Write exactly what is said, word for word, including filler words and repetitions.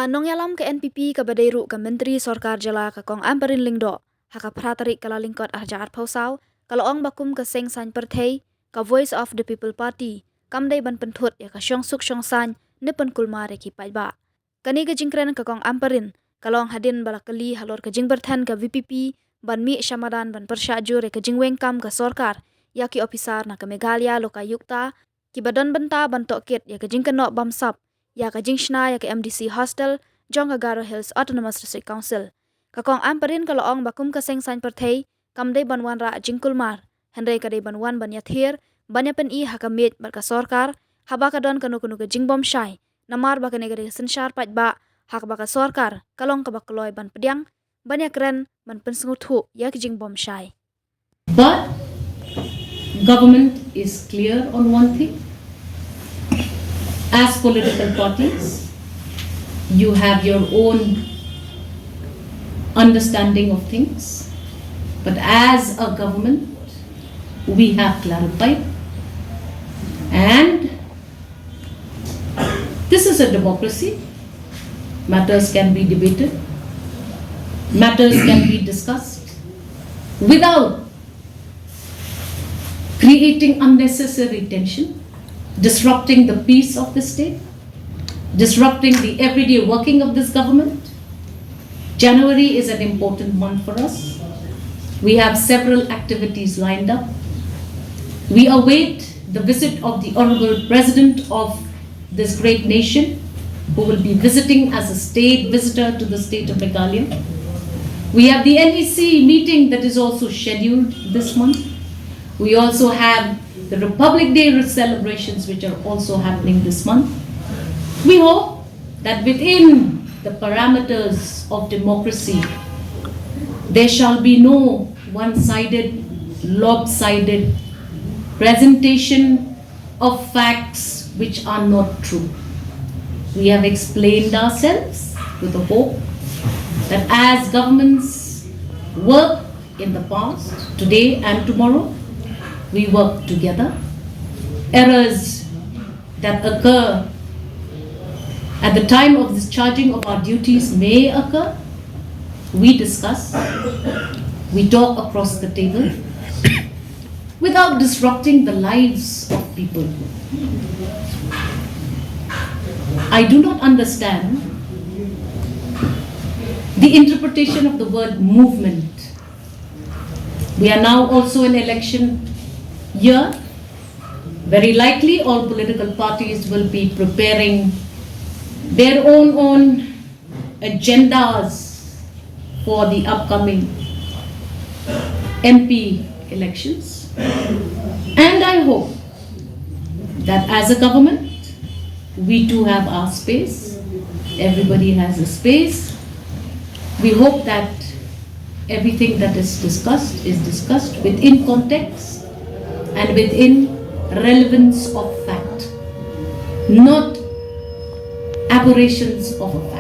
Nongïalam ka N P P kaba dei ruh ka Myntri Sorkar Jylla ka Kong Ampareen Lyngdoh, ha ka phra tarik Kyllalyngkot arhajar arphew saw, ka la ong ba kum ka seng saiñ pyrthei, ka Voice of the People Party kam dei ban pynthut ïa ka shongsuk shongsaiñ ne pynkulmar ïa ki paidbah. Kane ka jingkren ka Kong Ampareen ka la ong hadien ba la kylli halor ka jingpyrthen ka V P P ban mih sha madan ban pyrshah jur ïa ka jingweng kam ka sorkar ïa ki ophisar na ka Meghalaya Lokayukta kiba don bynta ban tohkit ïa ka jingkynnoh bamsap ïa ka jingshna ïa ka M D C hostel jong ka Garo Hills Autonomous District Council. Ka Kong Ampareen ka la ong ba kum ka seng saiñ pyrthei kam dei ban wanrah jingkulmar, hynrei ka dei ban wan ban ïathir, ban ïapyni ha ka miej bad ka sorkar haba ka don kano kano ka jingbymshai, namar ba kane ka dei ka synshar paidbah ha kaba ka sorkar ka long kaba kloi ban pdiang, ban ïakren, ban pynsngewthuh ïa ka jingbymshai. But government is clear on one thing. As political parties, you have your own understanding of things. But as a government, we have clarified. And this is a democracy. Matters can be debated. Matters can be discussed without creating unnecessary tension, disrupting the peace of the state, disrupting the everyday working of this government. January is an important month for us. We have several activities lined up. We await the visit of the Honorable President of this great nation, who will be visiting as a state visitor to the state of Meghalaya. We have the N E C meeting that is also scheduled this month. We also have the Republic Day celebrations, which are also happening this month. We hope that within the parameters of democracy, there shall be no one sided, lopsided presentation of facts which are not true. We have explained ourselves with the hope that as governments work in the past, today, and tomorrow, we work together. Errors that occur at the time of discharging of our duties may occur. We discuss, we talk across the table without disrupting the lives of people. I do not understand the interpretation of the word movement. We are now also in election year. Very likely, all political parties will be preparing their own, own agendas for the upcoming M P elections. And I hope that as a government, we too have our space. Everybody has a space. We hope that everything that is discussed is discussed within context and within relevance of fact, not aberrations of a fact.